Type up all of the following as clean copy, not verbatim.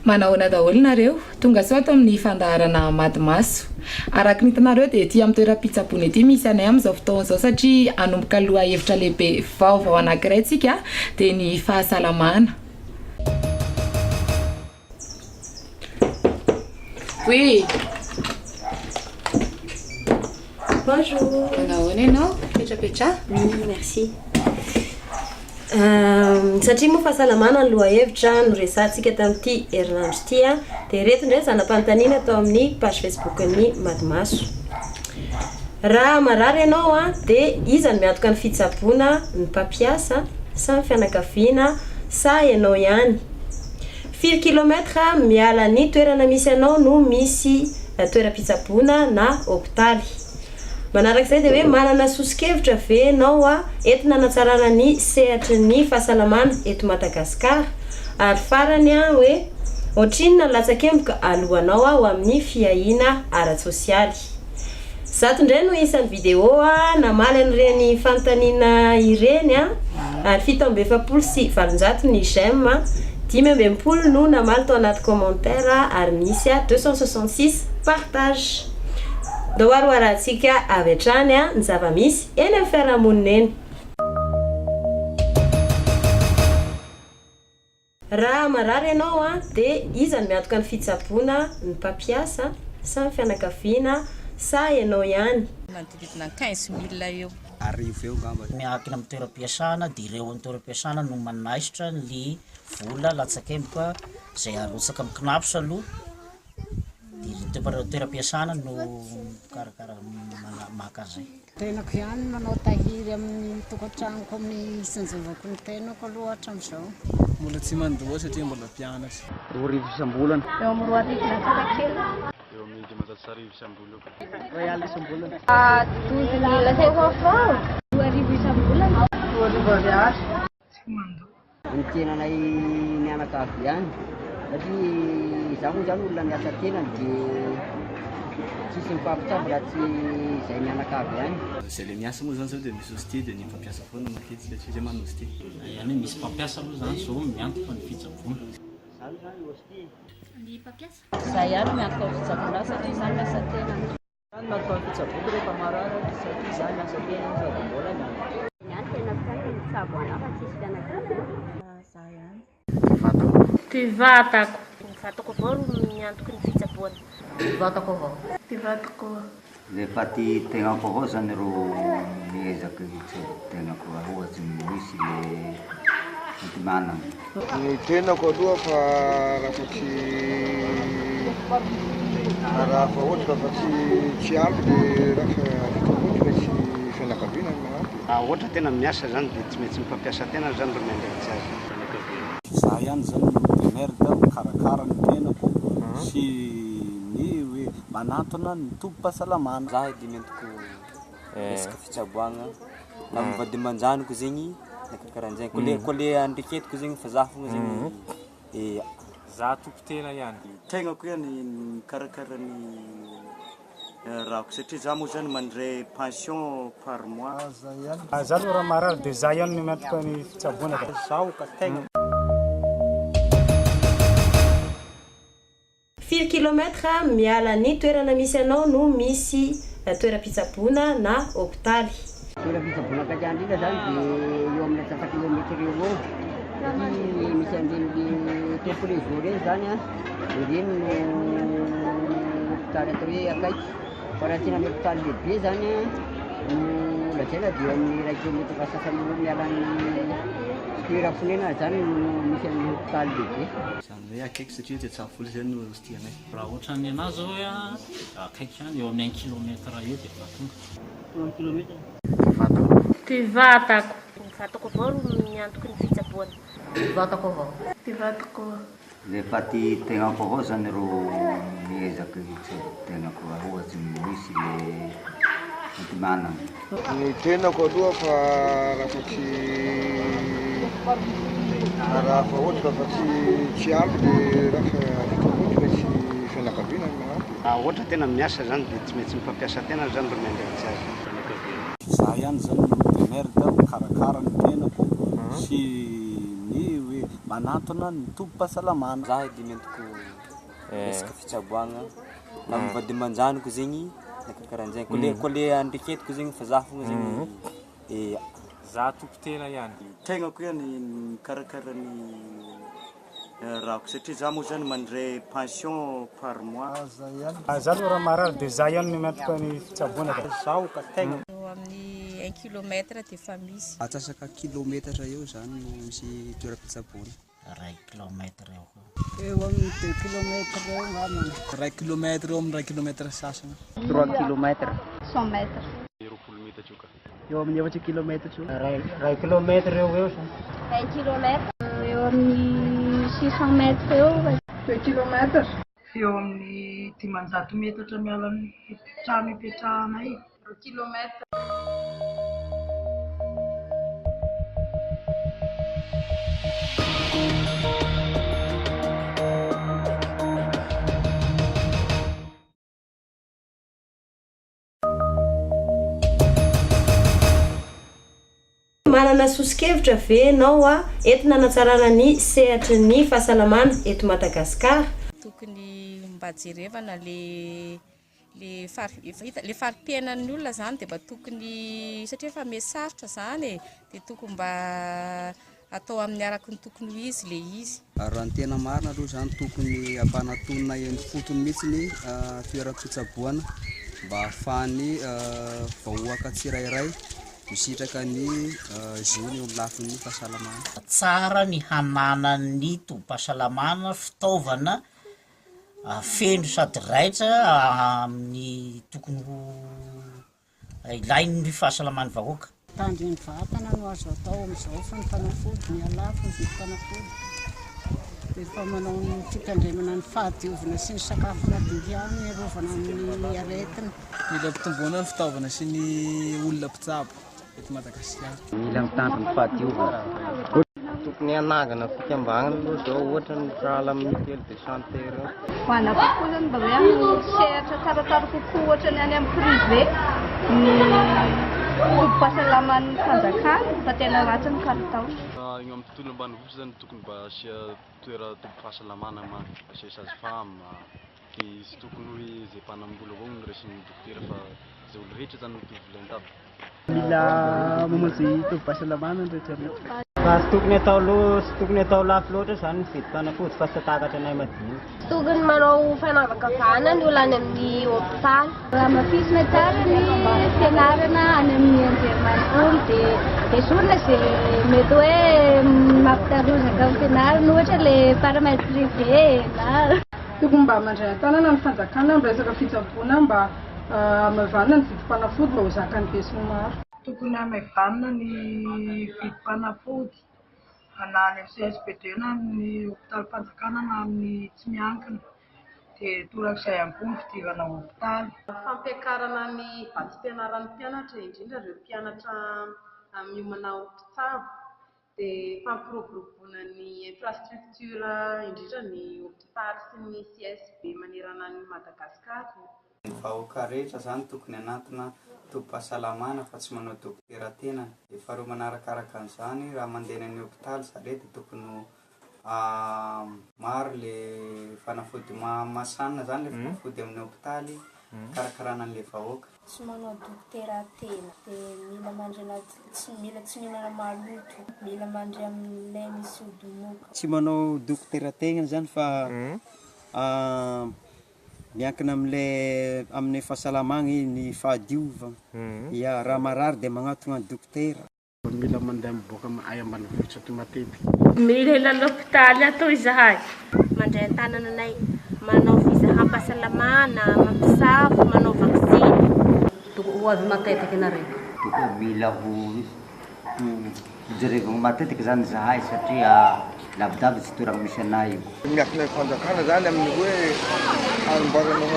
Manahoana daholo nareo? Tonga soa ato amin'ny fandaharana Madimaso. Araka ny hitanareo dia ety amin'ny toeram-pitsaboana ety misy anay amin'izao fotoana izao satria hanomboka lohahevitra lehibe vaovao anankiray tsika dia ny fahasalamana. Oui. Bonjour. Manahoana ianao? Petrapetraha. Oui, merci. Satria moa fahasalamana ny lohahevitra noresahantsika tamin'ity herinandro ity dia ireto indray zana-panontaniana tao amin'ny page Facebook-n'ny Madimaso. Raha marary ianao dia iza no miantoka ny fitsaboana, ny mpampiasa sa ny fianakaviana sa ianao ihany? Firy kilomètre miala ny toerana misy anao no misy toeram-pitsaboana na hopitaly? Manarak'izay dia hoe manana soso-kevitra ve ianao entina hanatsarana ny sehatry ny fahasalamana eto Madagasikara? Ary farany hoe ohatrinona ny latsakemboka aloanao ho amin'ny fiahiana ara-tsosialy? Zato indray no isan'ny vidéo namaly an'ireny fanontaniana ireny ary 847 ny j'aime, 65 no namaly tao anaty commentaire ary nisy 266 partage. Ndao ary ho arahantsika avy hatrany ny zava-misy eny amin'ny fiarahamonina eny. Raha marary ianao dia iza no miantoka ny fitsaboana, ny mpampiasa sa ny fianakaviana sa ianao ihany? Manodididina ny 15 mille eo. Arivo eo angamba. Miankina amin'ny toeram-piasana dia ireo an'ny toeram-piasana no manaisotra ny vola latsakemboka izay arotsaka amin'ny CNAPS aloha dia ny toeram-piasana no mikarakara maka an'izay. Tenako ihany no manao tahiry amin'ny tokantranoko amin'ny isan-jovako ny tenako aloha hatramin'izao. Mbola tsy mandoa satria mbola mpianatra. 2000 isam-bolana. Eo amin'ny 2000 latsaka kely. Eo amin'ny 1500 isam-bolana. 1000 isam-bolana. 12 mille 500 francs. 2000 isam-bolana. 2000 ariary. Tsy mandoa. Ny tenanay mianakavy ihany satria izaho moa izany olona miasa tenany dia tsisy mifampitsabo raha tsy izay mianakavy ihany. Izay le miasa moa zany zao dia misy ostie dia ny mpampiasa foana matetika satria zay manana ostie. Izany hoe misy mpampiasa aloha izany izao miantoka ny fitsaboana. Za aloha zany ostie. Ny mpampiasa. Za ihany miantoka ny fitsaboana satria za miasa tenany. Za no miantoka ny fitsaboako rehefa marary aho satria za miasa tena sady mbola mianatra. Ny ahy tena tsy haiko ny mitsabo anah fa tsisy fianakaviana. Za ihany. Ty vatako. Ty vatako. Ny vatako avao ro miantoky ny fitsaboana. Ty vatako avao. Ty vatako. Lefa ty tegnako avao zany ro miezaky hitsabo tegnako raha ohatsy misy le enti-manana. Ny tenako aloha fa raha fa tsy raha fa ohatra ka fa tsy tsy ampy le raha fa fitsaboana tsy maintsy fianakaviana no manampy. Raha ohatra tena miasa zany dia tsy maintsy ny mpampiasa tena zany ro miandraikitra azy. Fianakaviana. Za ihany zany no mi-demerde mikarakara ny tenako sy ny hoe manantona ny tobim-pahasalamana. Za edy miantoko resaka fitsaboagna na amin'ny vady aman-janako zegny na karakaranjegny ko le ko le andriketiko zegny fa za fogna zegny e. Za tompon-tena ihany. Tegnako ihany mikarakara ny rahako satria za moa zany mandray pension par mois. Za aloha raha marary dia za ihany no miantoka ny fitsaboana ka. Zaho ka tegna. Firy kilomètre miala ny toerana misy anao no misy toeram-pitsaboana na hopitaly? Toeram-pitsaboana akaiky ahy indrindra zany dia eo amin'ny antsasa-kilometatra eo ho eo satria misy an'ireny le top réseau ireny zany an, ireny no hopitaly atao hoe akaiky fa raha tena ny hopitaly lehibe zany an no lazaina dia eo amin'ny iray kilometatra sasany eo ho eo miala ny toeram-ponenana zany no misy an'ny hopitaly lehibe. Izany hoe akaiky satria dia Tsavola izay no tianay. Raha ohatran'ny anah zao hoe akaiky ihany, eo amin'ny un kilomètre eo dia efa tonga. Un kilomètre. Ty vatako. Ty vatako. Ny vatako avao ro miantoky ny fitsaboana. Ty vatako avao. Ty vatako. Lefa ty tegnako avao zany ro miezaky hitsabo tegnako raha ohatsy misy le enti-manana. Ny tenako aloha fa raha fa tsy raha fa ohatra ka fa tsy tsy ampy le raha fa fitsaboana tsy maintsy fianakaviana no manampy. Raha ohatra tena miasa zany dia tsy maintsy ny mpampiasa tena zany ro miandraikitra azy. Fianakaviana. Za ihany zany no mi-demerde mikarakara ny tenako sy ny hoe. manantona ny tobim-pahasalamana. Za edy miantoko resaka fitsaboagna na amin'ny vady aman-janako zegny na karakaranjegny ko le ko le andriketiko zegny fa za fogna zegny e Za tompo tena ihany. Tegnako ihany mikarakara ny rahako satria za moa zany mandray pension par mois. Za aloha raha marary dia za ihany no miantoka ny fitsaboana ka. Zaho ka tegna. Eo amin'ny un kilomètre dia efa misy. Atsasaka kilometatra eo izany no misy toeram-pitsaboana. Iray kilaometatra eo ho eo. Eo amin'ny deux kilomètres eo angambany. Iray kilomètre eo amin'ny iray kilomètre sasany. Trois kilomètres. Cent mètres. 20 metatra eo ka. Eo amin'ny efatra kilometatra eo. Iray kilometatra eo ho eo zany. Un kilomètre. Eo amin'ny 600 mètres eo. Deux kilomètres. Eo amin'ny 500 metatra miala ny trano ipetrahanay. Roa kilomètre. Manana soso-kevitra ve ianao entina hanatsarana ny sehatry ny fahasalamana eto Madagasikara? Tokony mba jerevana le le fari efa hita le fari-piainan'ny olona zany de mba tokony satria efa miha sarotra zany e, de tokony mba atao amin'ny araky ny tokony ho izy le izy. Raha ny tena marina aloha izany tokony hampanatonina eny ifotony mihitsy ny toeram-pitsaboana mba ahafahan'ny vahoaka tsirairay misitraka ny zony eo amin'ny lafiny fahasalamana. Tsara ny hananan'ny tobim-pahasalamana fitaovana feno sady raitra amin'ny tokony ho Ilain'ny fahasalaman'ny vahoaka. Mitandriny vatana no azo atao amin'izao fa ny fanafody mihalafo ny vidim-panafody. Rehefa manao ny fitandremana ny fahadiovana sy ny sakafo madio ihany no hiarovana amin'ny aretina. Mila ampitomboana ny fitaovana sy ny olona mpitsabo eto Madagasikara. Mila mitandro ny fahadiovana. Tokony hanangana fikambanana aloha zao ohatra ny sahala amin'ny mutuelle de santé ireo. Ho kokoa zany mba hoe amin'ny sehatra tsaratsara kokoa ohatra ny any amin'ny privé ny tobim-pahasalaman'ny fanjakana fa tena ratsy ny kalitao. Eo amin'ny tontolo ambanivohitra zany tokony mba asia toera tobim-pahasalamana manko, asia sage femme, dia tsy tokony hoe izay mpanam-bola avao no raisin'ny dokotera fa izay olo rehetra zany mitovy lenta aby. Mila mamonjy tobim-pahasalamana ny rehetra rehetra. Fa tsy tokony atao lo tsy tokony atao lafo loatra zany ny vidim-panafody fa tsy takatra anay madinika. Tsy tokony manao fanavakavahana ny olona any amin'ny hopitaly. Hamafisina tsara ny fianarana any amin'ny anjerimanontolo dia esorina izay mety hoe mampitarozaka amin'ny fianarana ohatra ilay paramètre privé na. Tokony mba mandray an-tanana ny fanjakana amin'ny resaka fitsaboana mba hamaivanina ny vidim-panafody mba ho zakan'ny besinimaro. Tokony hamaivanina ny vidim-panafody na any amin'ny CSB2 na amin'ny hopitalim-panjakana na amin'ny tsy miankina. Dia torak'izay ihany koa ny fidirana hopitaly. Fampiakarana ny vatsim-pianaran'ny mpianatra, indrindra ireo mpianatra miomana ho mpitsabo. Dia fampiroboroboana ny infrastructure indrindra ny hopitaly sy ny CSB manerana an'i Madagasikara. Ny vahoaka rehetra zany tokony hanantona tobim-pahasalamana fa tsy manao dokotera tenany. Dia faharoa manarakaraka an'izany raha mandeha any amin'ny hopitaly zareo dia tokony ho maro le fanafody mahasanina zany le fanafody amin'ny hopitaly hikarakarana an'le vahoaka. Tsy manao dokotera tena. Dia mila mandry anaty, tsy mila tsy mihinana maloto, mila mandry amin'ny lay misy odimoka. Tsy manao dokotera tegna zany fa miankina amle amin'ny fahasalamagny ny fahadiovagna, ya raha marary de magnatogna dokotera. Mila mandeha miboaka ay ambanivohitra aty matetiky. Mila l'hôpitaly ato izahay. Mandray an-tanana anay, manao fizaham-pahasalamana, mampisafo, manao vaksiny. Tokony ho avy matetiky nareo. Tokony mila ho jerevagna matetiky zany zahay satria lavidavitsy toeragna misy anay io. Miankina amin'ny fanjakana zany amin'ny hoe hanamboarana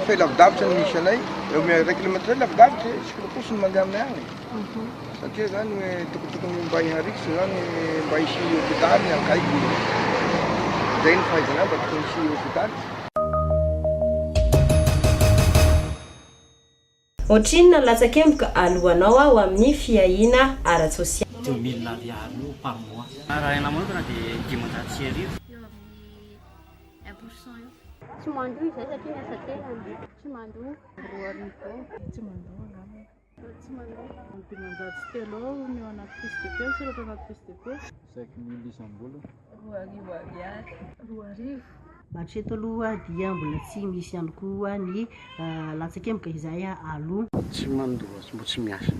fa lavidavitra ny misy anay, eo amin'ny iray kilomètre eo lavidavitra e, isika fotsiny mandeha aminay agny satria zany hoe tokotokony mba hiharikitra zany mba hisy hopitaly akaiky, zay ny fahaizana ahy mba tokony hisy hopitaly. Ohatrinona ny latsakemboka aloanao ho amin'ny fiahiana ara-tsosialy? 2000 ariary eo par mois. Raha anahy manokana dia 1500. Eo amin'ny 1% eo. Tsy mandoa izay satria miasa tenany. Tsy mandoa. 2000 eo. Tsy mandoa angamba. Tsy mandoa. 503 eo ny eo anaty fiche de paie, misoratra anaty fiche de paie. 5000 isam-bolana. 2000 ariary. 2000. Hatreto aloha dia mbola tsy misy ihany koa ny latsakemboka izay aloa. Tsy mandoa, mbo tsy miasa.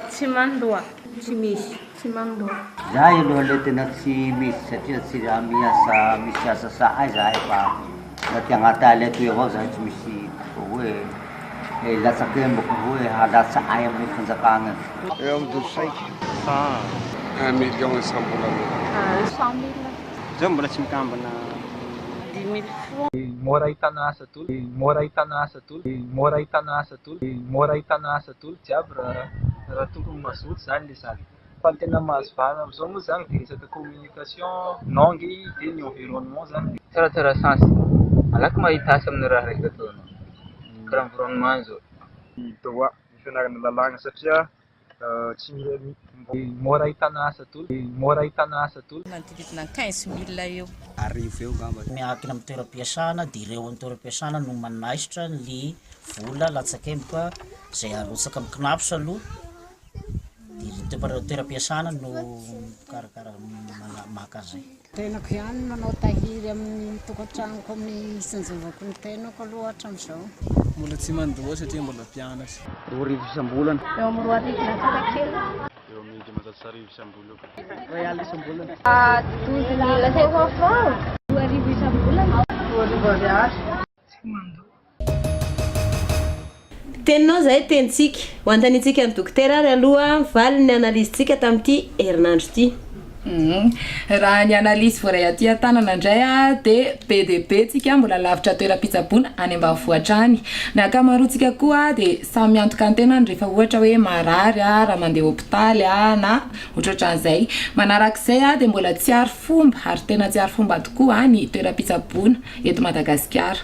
Tsy mandoa. Tsy misy. Tsy mandoa. Zahay aloha le tena tsy misy satria tsy raha miasa misy asa sahay zahay fa na ty agnaty aly atoy avao zahay tsy misy hoe latsakemboka hoe halatsahay amin'ny fanjakagna. Eo amin'ny douze cinq. Cent. Un million isam-bolana. 100 000. Zaho mbola tsy mikambana. 10 000 francs. Mora ahitana asa dolo, mora ahitana asa dolo, mora ahitana asa dolo, mora ahitana asa dolo jiaby raha raha tokony mazoto zany le zaka. Fa ny tena mahazo vahana amin'izao moa zany dia resaka communication, langue dia ny environnement zany. Tsaratsara chance, malaky mahita asa amin'ny raha raiky ataonao, karaha environnement zao. Ny droit, ny fianarana lalàna satria tsy mila Mora ahitana asa dolo, mora ahitana asa dolo. Manodididina ny 15 000 eo. Arivo eo angamba. Miankina amin'ny toeram-piasana dia ireo an'ny toeram-piasana no manaisotra ny vola latsakemboka izay arotsaka amin'ny Cnaps aloha dia ny toeram-piasana no mikarakara maka an'izay. Tenako ihany no manao tahiry amin'ny tokantranoko amin'ny isan-jovako ny tenako aloha hatramin'izao. Mbola tsy mandoa satria mbola mpianatra. 2000 isam-bolana. Eo amin'ny 2000 latsaka kely. Eo amin'ny 1500 isam-bolana. 1000 isam-bolana. 12 500 francs. 2000 isam-bolana. 2000 ariary. Tsy mandoa. Teninao izay tenintsika. Ho anontaniantsika an'i Dokotera ary aloha ny valin'ny analyse-ntsika tamin'ity herinandro ity. Raha ny analyse voaray aty an-tanana indray dia be dia be tsika mbola lavitra toeram-pitsaboana any ambanivohitra any. Ny ankamaroantsika koa dia samy miantoka ny tenany rehefa ohatra hoe marary raha mandeha hopitaly na ohatrohatran'izay. Manarak'izay dia mbola tsy ary fomba ary tena tsy ary fomba tokoa ny toeram-pitsaboana eto Madagasikara.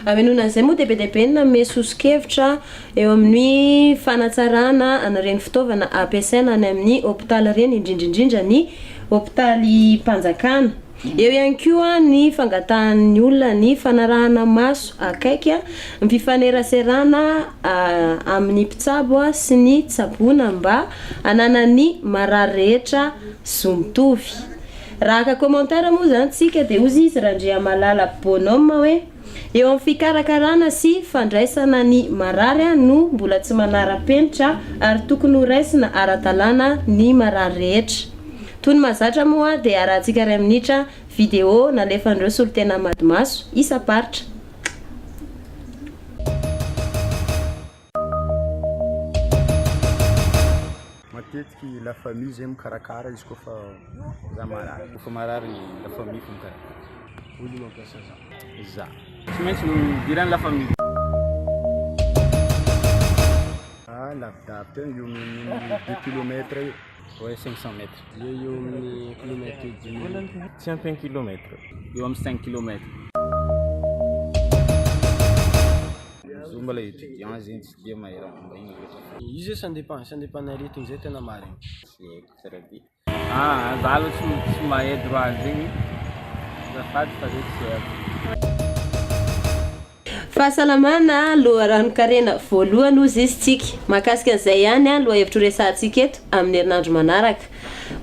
Hamenoana an'izay moa dia be dia be ny nanome soso-kevitra eo amin'ny fanatsarana an'ireny fitaovana ampiasaina any amin'ny hopitaly ireny, indrindra indrindra ny hopitalim-panjakana. Eo ihany koa ny fangatahan'ny olona ny fanarahana maso akaiky ny fifaneraserana amin'ny mpitsabo sy ny tsaboina mba hananan'ny marary rehetra zo mitovy. Raha haka commentaire moa izany tsika dia hozy izy Randriamalala Bonhomme hoe, eo amin'ny fikarakarana sy fandraisana ny marary no mbola tsy manara-penitra ary tokony ho raisina ara-dalàna ny marary rehetra. Toy ny mahazatra moa dia arahantsika iray minitra vidéo nalefan'ireo solontena madimaso isam-paritra. Matetiky la famille zay mikarakara izy koa fa za marary, Koa fa marary la famille fo mikarakara. Olo mampiasa za. Za. Tsy maintsy midiran'ny la famille. Ah lavidavitra eo amin'ny deux kilomètres eo. Ouais 500 mètres. Eo eo amin'ny kilomètre dimy eo. Tsy ampy un kilomètre. Eo amin'ny cinq kilomètres. Zo mbola étudiant zegny tsy dia mahay raha momba igny loatra. Izy io ça dépend, ça dépend ny aretigny zay tena marigny. Tsy haiko tsara be. Ah za aloha tsy tsy mahay droit zegny, azafady fa zay tsy haiko. Fahasalamana, loharanon-karena voalohany hozy izy tsika. Mahakasika an'izay ihany lohahevitra horesahantsika eto amin'ny herinandro manaraka.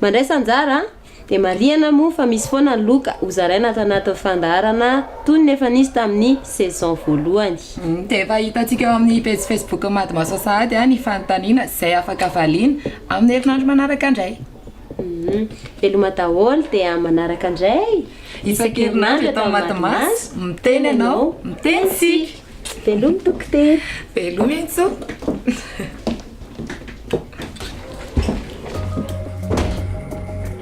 Mandraisa anjara a! Dia marihana moa fa misy foana ny loka hozaraina ato anatin'ny fandaharana toy ny efa nisy tamin'ny saison voalohany. Dia efa hitantsika eo amin'ny pejy Facebook Madimaso sahady ny fanontaniana izay afaka valiana amin'ny herinandro manaraka indray. Veloma daholo dia amin'ny manaraka indray. Isan-kerinandro eto amin'ny Madimaso, miteny ianao, miteny isika. Veloma Dokotera. Veloma Entso.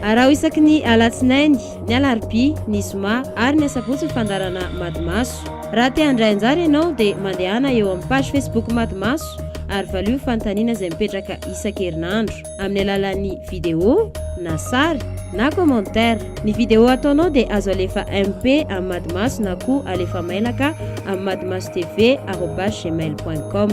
Araho isaky ny alatsinainy, ny alarobia, ny zoma ary ny asabotsy ny fandaharana Madimaso. Raha te handray anjara ianao dia mandehana eo amin'ny page Facebook Madimaso ary valio ny fanontaniana izay mipetraka isan-kerinandro amin'ny alalan'ny vidéo na sary na commentaire. Ny vidéo ataonao dia azo alefa MP amin'ny Madimaso na koa alefa mailaka amin'ny madimasotv arobase gmail point com.